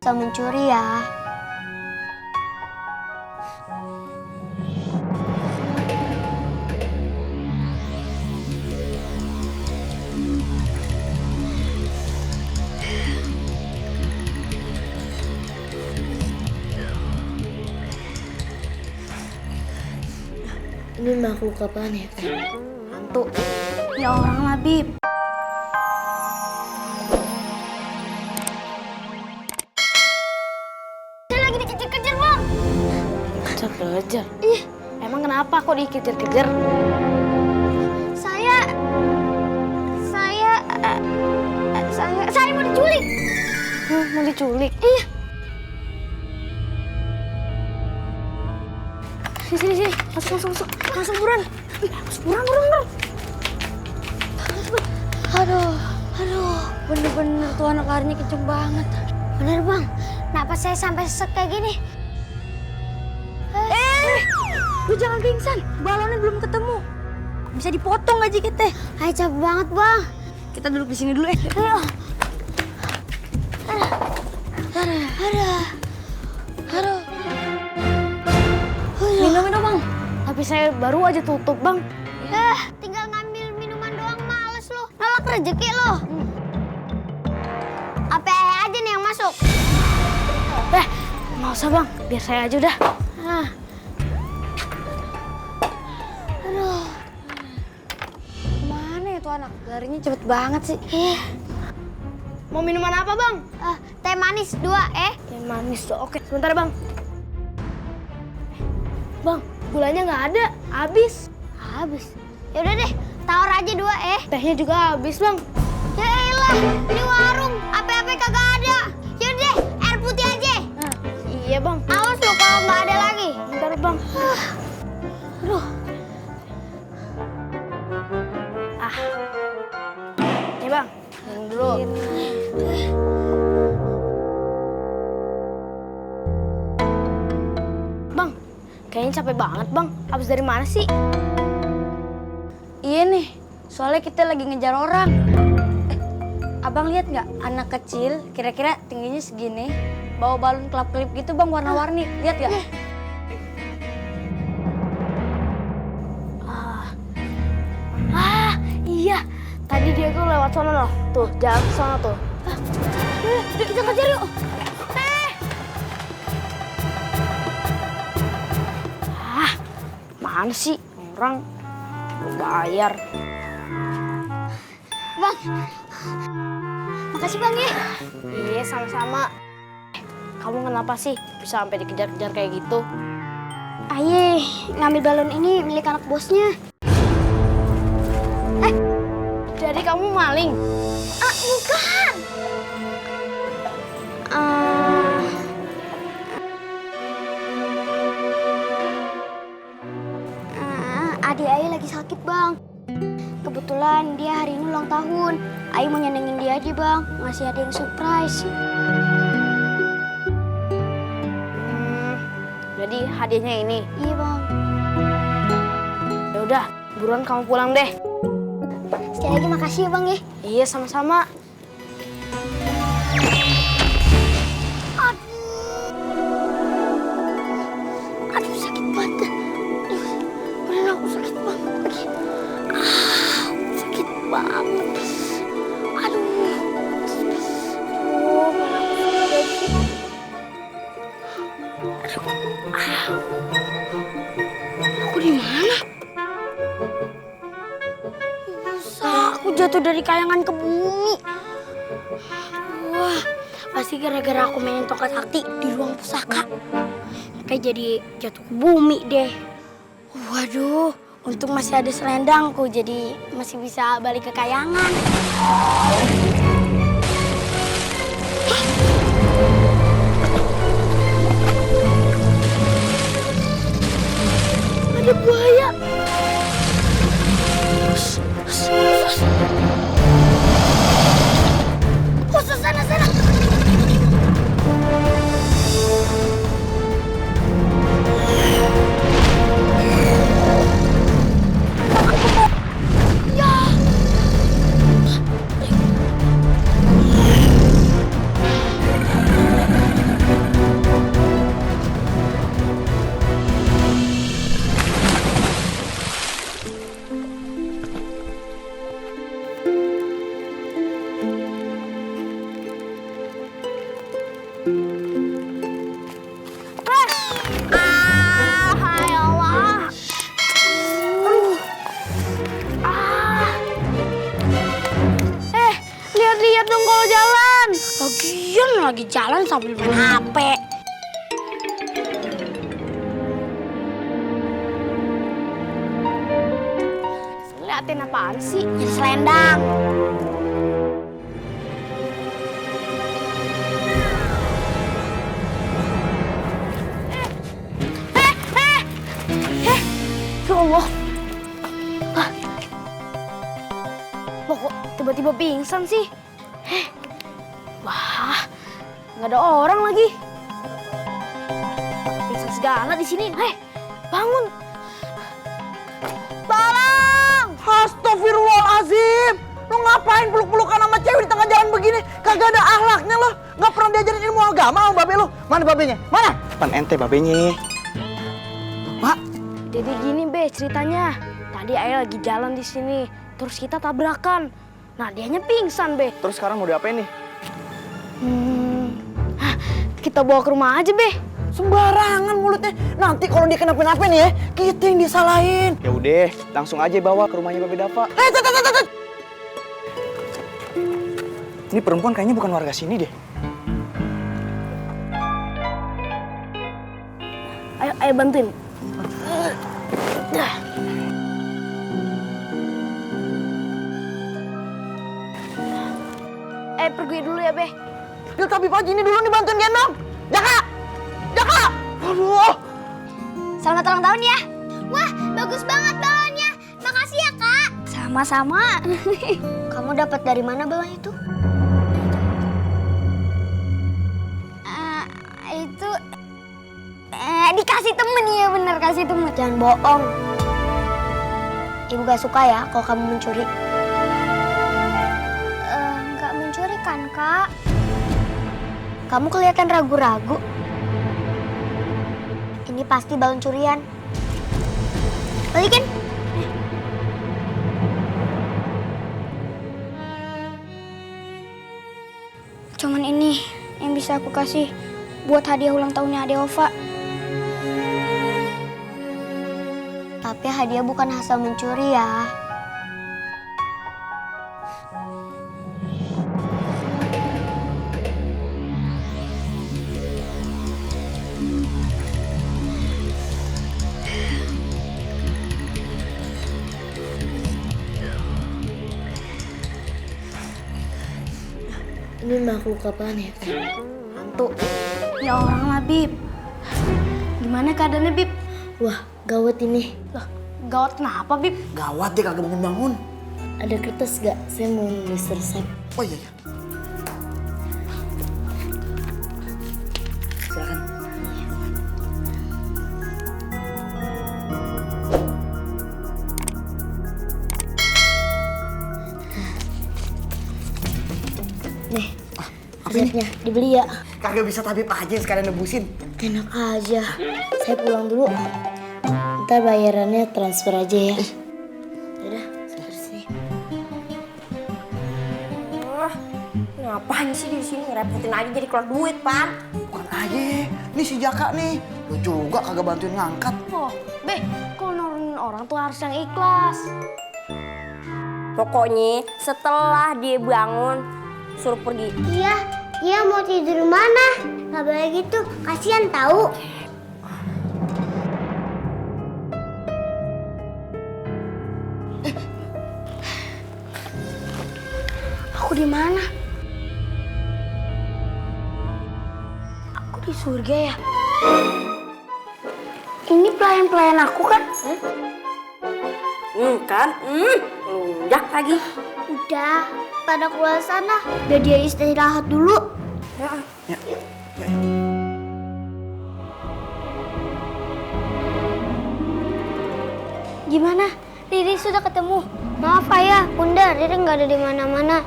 kita mencuri ya. Ini makhluk apaan ya? Hantu. Ya orang lah, Bib. Saya lagi dikejar-kejar, Bang. Kejar-kejar? Ih, Emang kenapa kok dikejar-kejar? saya mau diculik. Mau diculik? Iya. Sini. Masuk buruan. Buruan. Aduh, bener-bener tuh anak larinya kenceng banget. Bener, Bang. Kenapa saya sampai sesek kayak gini? Lu jangan pingsan. Balonnya belum ketemu. Bisa dipotong aja kita. Ay, capek banget, Bang. Kita duduk di sini dulu ya. Ayo. Aduh. Minum, Bang. Tapi saya baru aja tutup, Bang. Tinggal ngambil minuman doang, males lu. Nolak rezeki lu. Apa aja nih yang masuk? Nggak usah, Bang. Biar saya aja udah. Aduh. Mana ya tuh anak? Larinya cepet banget sih. Mau minuman apa, Bang? Teh manis 2, Yang manis tuh. Oke, sebentar, Bang. Bang, gulanya nggak ada. Habis. Habis. Ya udah deh, tawar aja 2, Tehnya juga habis, Bang. Ya elah, ini warung, apa-apa kagak ada. Ya udah deh, air putih aja. Iya, Bang. Awas lo kalau nggak ada lagi. Bentar, Bang. Aduh. Nih, Bang. Minum dulu. Bang, kayaknya capek banget, Bang. Habis dari mana sih? Iya nih, soalnya kita lagi ngejar orang. Abang lihat nggak anak kecil, kira-kira tingginya segini, bawa balon kelap-kelip gitu bang, warna-warni. Lihat nggak? Iya. Tadi dia tuh lewat sana loh. Tuh, jalan ke sana tuh. Yuk kita kejar yuk. Mana sih orang? Belum bayar. Bang. Makasih, Bang ya. Iya, sama-sama. Kamu kenapa sih bisa sampai dikejar-kejar kayak gitu? Aye, ngambil balon ini milik anak bosnya. Jadi kamu maling? Bukan. Adik Aye lagi sakit, Bang. Kebetulan dia hari ini ulang tahun. Aye mau nyenengin dia aja, Bang. Ngasih ada yang surprise. Jadi hadiahnya ini. Iya, Bang. Ya udah, buruan kamu pulang deh. Sekali lagi makasih ya, Bang ya. Iya, sama-sama. Aduh, sakit banget. Beneran aku sakit banget lagi. Sakit banget. Aduh. Mana aku sakit lagi. Aku di mana? Aku jatuh dari kayangan ke bumi. Wah, pasti gara-gara aku mainin tongkat sakti di ruang pusaka. Kayak jadi jatuh ke bumi deh. Waduh, untung masih ada selendangku, jadi masih bisa balik ke kayangan. Ada buaya. Sana. lagi jalan sambil main HP. Liatin apaan sih? Jadi selendang. Ya Allah. Loh kok tiba-tiba pingsan sih? Wah, nggak ada orang lagi. Pingsan segala di sini. Bangun. Tolong! Astagfirullahaladzim. Lo ngapain peluk-pelukan sama cewek di tengah jalan begini? Kagak ada akhlaknya lo. Nggak pernah diajarin ilmu agama sama babe lo. Mana babenya? Mana? Pan ente babenya. Pak. Jadi gini Be ceritanya. Tadi Ayah lagi jalan di sini, terus kita tabrakan. Nah dianya pingsan Be. Terus sekarang mau diapain nih? Kita bawa ke rumah aja Be. Sembarangan mulutnya. Nanti kalau dia kenapa-napa nih ya, kita yang disalahin. Ya udah, langsung aja bawa ke rumahnya Babe Dava. Ini perempuan kayaknya bukan warga sini deh. Ayo bantuin. Pergi dulu ya Be. Gil, tapi pagi ini dulu nih bantuin gendong. Jaka! Jaka! Aduh! Selamat ulang tahun ya. Wah, bagus banget balonnya. Makasih ya, Kak. Sama-sama. Kamu dapat dari mana balon itu? Itu dikasih temen, ya bener kasih temen. Jangan bohong. Ibu gak suka ya kalau kamu mencuri. Nggak mencuri kan, Kak? Kamu kelihatan ragu-ragu. Ini pasti balon curian. Balikin. Cuman ini yang bisa aku kasih buat hadiah ulang tahunnya Ade Ova. Tapi hadiah bukan hasil mencuri ya. Ini makhluk apaan ya? Hantu. Ya orang lah Bib. Gimana keadaannya Bib? Wah, gawat ini. Lah, gawat kenapa Bib? Gawat dia kagak bangun-bangun. Ada kertas gak? Saya mau nulis resep. Oh iya, iya. Silakan. Nih, resepnya dibeli ya. Kagak bisa tabib aja sekalian nebusin. Enak aja. Saya pulang dulu. Ntar bayarannya transfer aja ya. Udah, selesai. Ngapain sih di sini ngerepotin aja jadi keluar duit, Pan? Bukan aja. Nih si Jaka nih. Lu juga kagak bantuin ngangkat. Oh, Be, kalau nurunin orang tuh harus yang ikhlas. Pokoknya setelah dia bangun, suruh pergi. Iya mau tidur mana? Gak boleh gitu, kasihan tahu. Aku di mana? Aku di surga ya? Ini pelayan-pelayan aku kan? Kan? Lunjak lagi. Udah, pada keluar sana. Biar dia istirahat dulu. Gimana? Riri sudah ketemu? Maaf ayah, bunda, Riri nggak ada di mana-mana.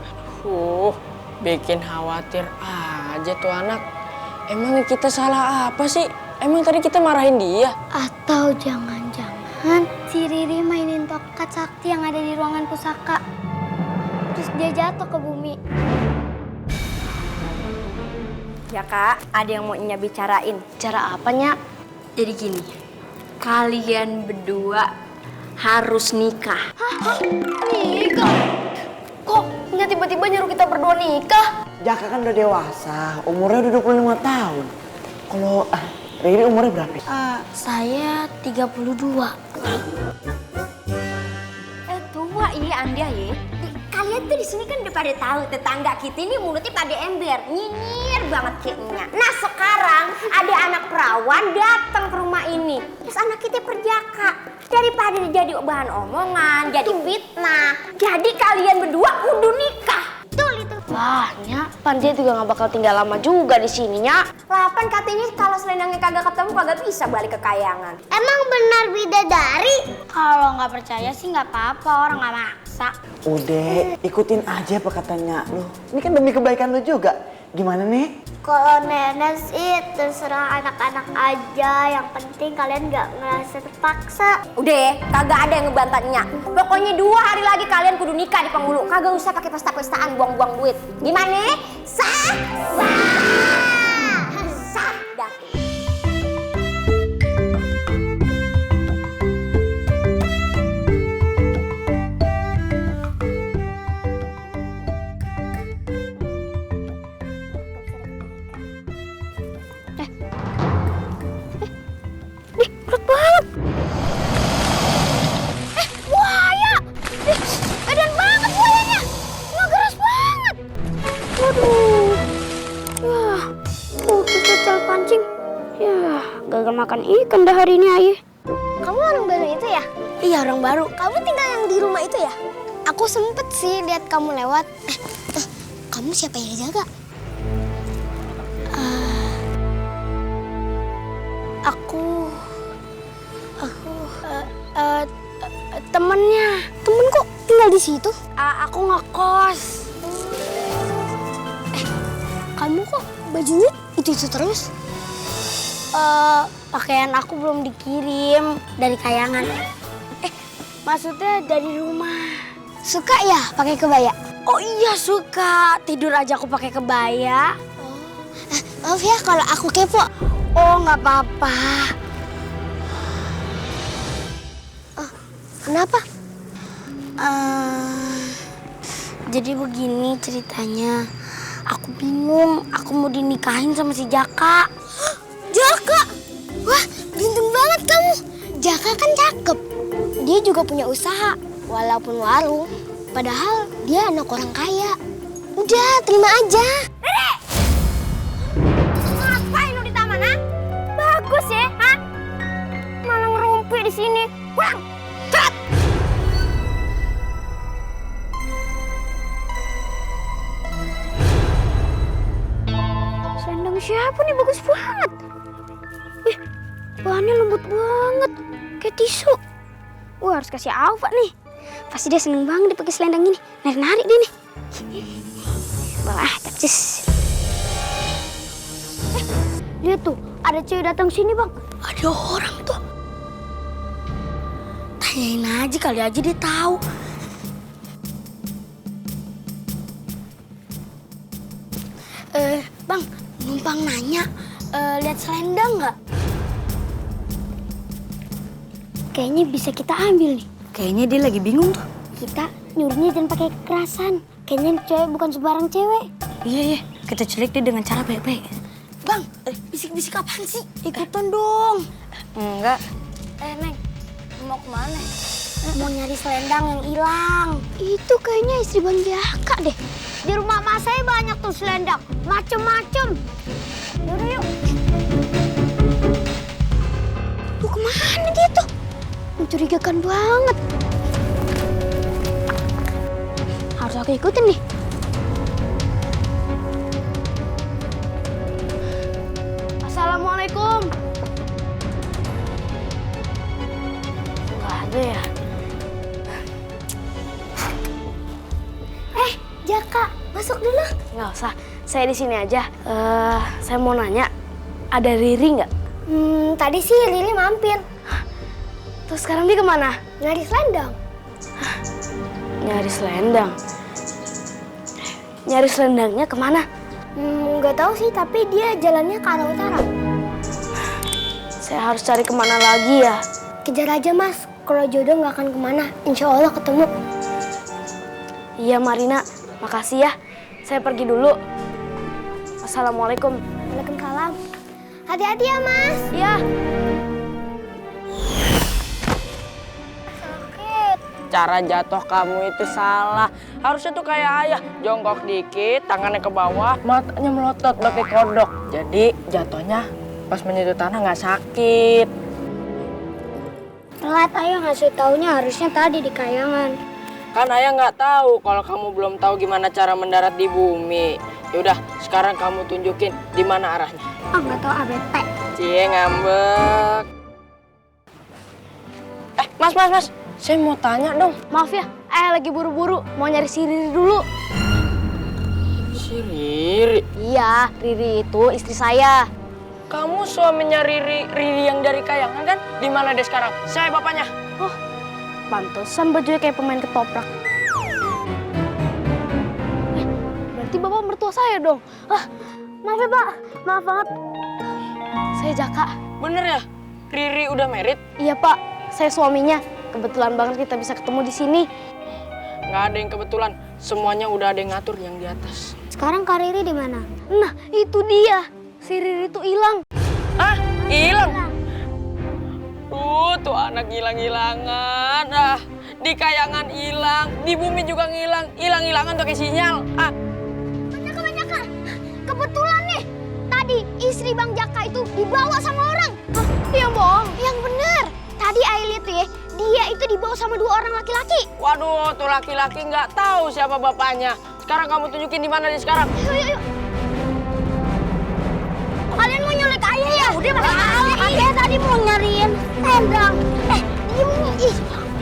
Bikin khawatir aja tuh anak. Emang kita salah apa sih? Emang tadi kita marahin dia? Atau jangan-jangan si Riri mainin tongkat sakti yang ada di ruangan pusaka. Terus dia jatuh ke bumi. Ya Kak, ada yang mau Nya bicarain. Cara apanya? Jadi gini, kalian berdua harus nikah. Nikah? Kok Nya tiba-tiba nyuruh kita berdua nikah? Jaka kan udah dewasa, umurnya udah 25 tahun. Kalau Riri umurnya berapa? Saya 32. Tua iya Anda ya. Kalian tuh di sini kan udah pada tahu tetangga kita ini mulutnya pada ember, nyinyir banget kayaknya. Nah sekarang ada anak perawan datang ke rumah ini, terus anak kita perjaka. Daripada jadi bahan omongan, jadi fitnah, jadi kalian berdua kudu nikah. Betul itu. Wah, Nyak, pan dia juga nggak bakal tinggal lama juga di sini, Nyak. Lapan katanya kalau selendangnya kagak ketemu kagak bisa balik ke kayangan. Emang benar bidadari? Kalau nggak percaya sih nggak apa-apa, orang nggak maksa. Udah, ikutin aja apa katanya lu. Ini kan demi kebaikan lu juga. Gimana nih? Kalau nenek sih terserah anak-anak aja, yang penting kalian nggak ngerasa terpaksa. Udah, kagak ada yang ngebantahnya. Pokoknya 2 hari lagi kalian kudu nikah di Penghulu. Kagak usah pakai pesta-pestaan buang-buang duit. Gimana? Sah? Sah! Sah, Datu. Berat banget. Buaya. Badan banget buayanya. Ngegeras banget. Waduh. Yah, kita cara pancing. Yah, gagal makan ikan dah hari ini, Ayah. Kamu orang baru itu ya? Iya, orang baru. Kamu tinggal yang di rumah itu ya? Aku sempet sih lihat kamu lewat. Kamu siapa yang jaga? Temennya. Temen kok tinggal di situ? Aku ngekos. Kamu kok bajunya itu terus? Pakaian aku belum dikirim dari kayangan. Maksudnya dari rumah. Suka ya pakai kebaya? Oh iya suka. Tidur aja aku pakai kebaya. Maaf ya kalau aku kepo. Oh nggak apa-apa. Kenapa? Jadi begini ceritanya. Aku bingung. Aku mau dinikahin sama si Jaka. Jaka? Wah, beruntung banget kamu. Jaka kan cakep. Dia juga punya usaha, walaupun warung. Padahal dia anak orang kaya. Udah, terima aja. Ngapain lu di taman, ha? Bagus ya, ha? Malah ngerumpi di sini. Pulang! Cepet! Selendang siapa nih? Bagus banget. Bahannya lembut banget. Kayak tisu. Wah, harus kasih Alfa nih. Pasti dia seneng banget dipakai selendang ini. Narik-narik dia nih. Wah, tacis. Lihat tuh, ada cewek datang sini, Bang. Ada orang tuh. Tanyain aja, kali aja dia tahu. Bang, numpang nanya, lihat selendang nggak? Kayaknya bisa kita ambil nih. Kayaknya dia lagi bingung tuh. Kita nyuruhnya jangan pakai kekerasan. Kayaknya cewek bukan sembarang cewek. Iya, kita culik dia dengan cara baik-baik. Bang, bisik-bisik apaan sih? Ikutan dong. Enggak. Neng, mau kemana? Mau nyari selendang yang hilang. Itu kayaknya istri Bang Jaka deh. Di rumah emak saya banyak tuh selendang. Macem-macem. Yaudah yuk. Tuh kemana dia tuh? Mencurigakan banget. Harus aku ikutin nih. Assalamualaikum. Nggak ada ya. Jaka, masuk dulu. Nggak usah, saya di sini aja. Saya mau nanya, ada Riri nggak? Tadi sih Lili mampir. Terus sekarang dia kemana? Nyari selendang. Nyari selendang. Nyari selendangnya kemana? Nggak tahu sih, tapi dia jalannya ke arah utara. Saya harus cari kemana lagi ya? Kejar aja mas, kalau jodoh nggak akan kemana. Insya Allah ketemu. Iya Marina, makasih ya. Saya pergi dulu. Assalamualaikum. Waalaikumsalam. Hati-hati ya, Mas. Ya. Sakit. Cara jatuh kamu itu salah. Harusnya tuh kayak ayah, jongkok dikit, tangannya ke bawah, matanya melotot pakai kodok. Jadi jatuhnya pas menyentuh tanah nggak sakit. Telat ayah ngasih taunya harusnya tadi di kayangan. Kan ayah nggak tahu kalau kamu belum tahu gimana cara mendarat di bumi. Yaudah, sekarang kamu tunjukin di mana arahnya. Ah nggak tahu ABT. Cie ngambek. Mas. Saya mau tanya dong. Maaf ya, ayah lagi buru-buru. Mau nyari si Riri dulu. Si Riri? Iya, Riri itu istri saya. Kamu suaminya Riri yang dari kayangan kan? Di mana dia sekarang? Saya bapaknya. Oh, pantesan bajunya kayak pemain ketoprak. Berarti bapak mertua saya dong. Maaf ya, Pak. Maaf banget. Saya Jaka. Bener ya? Riri udah married? Iya, Pak. Saya suaminya. Kebetulan banget kita bisa ketemu di sini. Nggak ada yang kebetulan. Semuanya udah ada yang ngatur yang di atas. Sekarang Kak Riri di mana? Nah, itu dia. Si Riri itu hilang. Hah? Hilang? Tuh anak hilang-hilangan. Di kayangan hilang, di bumi juga ngilang. Hilang-hilangan tuh kayak sinyal. Jaka. Kebetulan nih. Tadi istri Bang Jaka itu dibawa sama orang. Yang bohong. Yang bener. Tadi Ayah lihat tuh ya, dia itu dibawa sama 2 orang laki-laki. Waduh, tuh laki-laki nggak tahu siapa bapaknya. Sekarang kamu tunjukin di mana dia sekarang. Yuk. Kalian mau nyulik Ayah ya? Udah Ayah tadi mau nyariin tendang. Ih,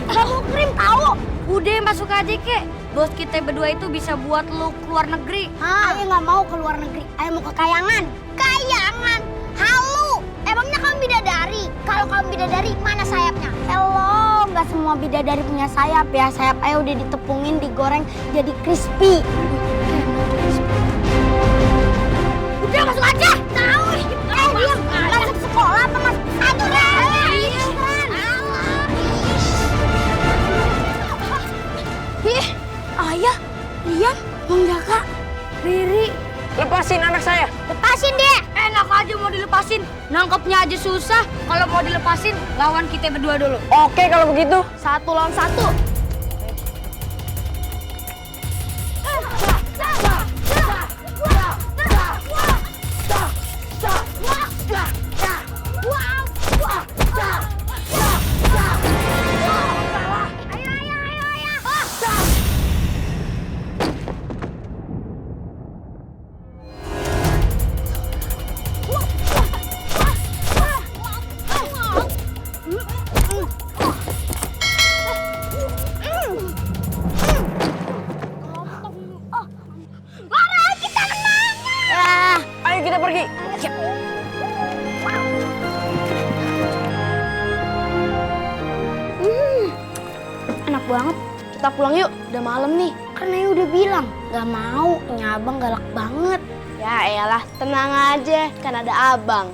kamu krim tahu. Udah masuk aja kek. Bos kita berdua itu bisa buat lu keluar negeri. Ayah nggak mau ke luar negeri. Ayah mau ke kayangan. Kayangan. Halu. Emangnya kamu bidadari? Kalau kamu bidadari, mana sayapnya? Hello, nggak semua bidadari punya sayap ya. Sayap ayah udah ditepungin, digoreng, jadi crispy. Udah masuk aja. Tahu. Diam. Masuk sekolah apa mas? Aduh deh. Ayah, Lian, Bang Jaka, Riri. Lepasin anak saya. Lepasin deh. Enak aja mau dilepasin. Nangkepnya aja susah. Kalau mau dilepasin, lawan kita berdua dulu. Oke kalau begitu. 1 lawan 1. Ayo kita pergi. Enak banget. Kita pulang yuk, udah malam nih. Kan ayah udah bilang, nggak mau. Punya abang galak banget. Ya eyalah, tenang aja, kan ada abang.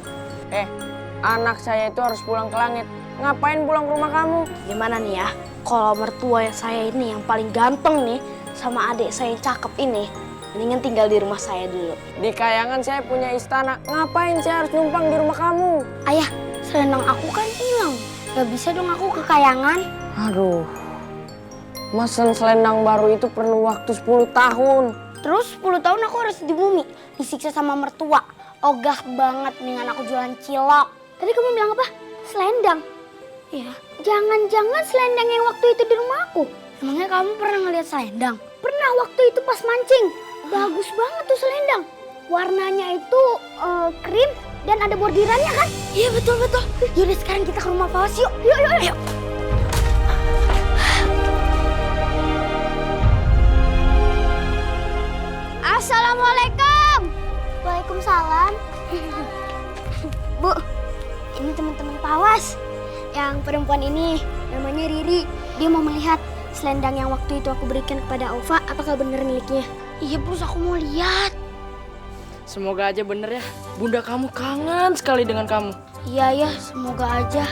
Anak saya itu harus pulang ke langit. Ngapain pulang ke rumah kamu? Gimana nih ya, kalau mertua saya ini yang paling ganteng nih, sama adik saya yang cakep ini, mendingan tinggal di rumah saya dulu. Di kayangan saya punya istana. Ngapain saya harus numpang di rumah kamu? Ayah, selendang aku kan hilang. Gak bisa dong aku ke kayangan. Aduh. Mesen selendang baru itu perlu waktu 10 tahun. Terus 10 tahun aku harus di bumi. Disiksa sama mertua. Ogah banget dengan aku jualan cilok. Tadi kamu bilang apa? Selendang. Iya. Jangan-jangan selendang yang waktu itu di rumah aku. Emangnya kamu pernah ngeliat selendang? Pernah waktu itu pas mancing. Bagus banget tuh selendang. Warnanya itu krim dan ada bordirannya kan? Iya betul-betul. Yaudah sekarang kita ke rumah Fawas yuk. Yuk. Assalamualaikum. Waalaikumsalam. Bu, ini teman-teman Pawas. Yang perempuan ini namanya Riri. Dia mau melihat selendang yang waktu itu aku berikan kepada Ova. Apakah benar miliknya? Iya bos, aku mau lihat. Semoga aja bener ya. Bunda kamu kangen sekali dengan kamu. Iya ya, semoga aja.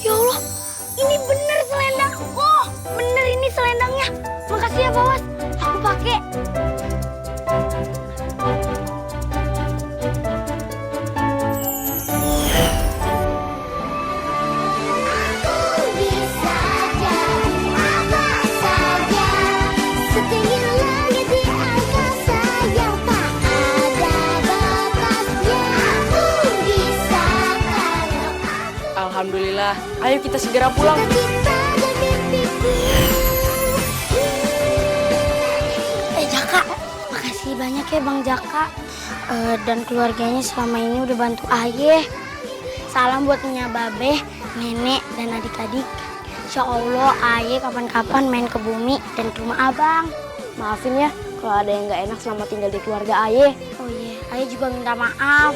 Ya Allah, ini benar selendangku. Alhamdulillah. Ayo kita segera pulang. Jaka, makasih banyak ya Bang Jaka. Dan keluarganya selama ini udah bantu ayah. Salam buat Nya Babe, nenek, dan adik-adik. Insya Allah ayah kapan-kapan main ke bumi dan ke rumah abang. Maafin ya kalau ada yang nggak enak selama tinggal di keluarga ayah. Oh iya, ayah juga minta maaf.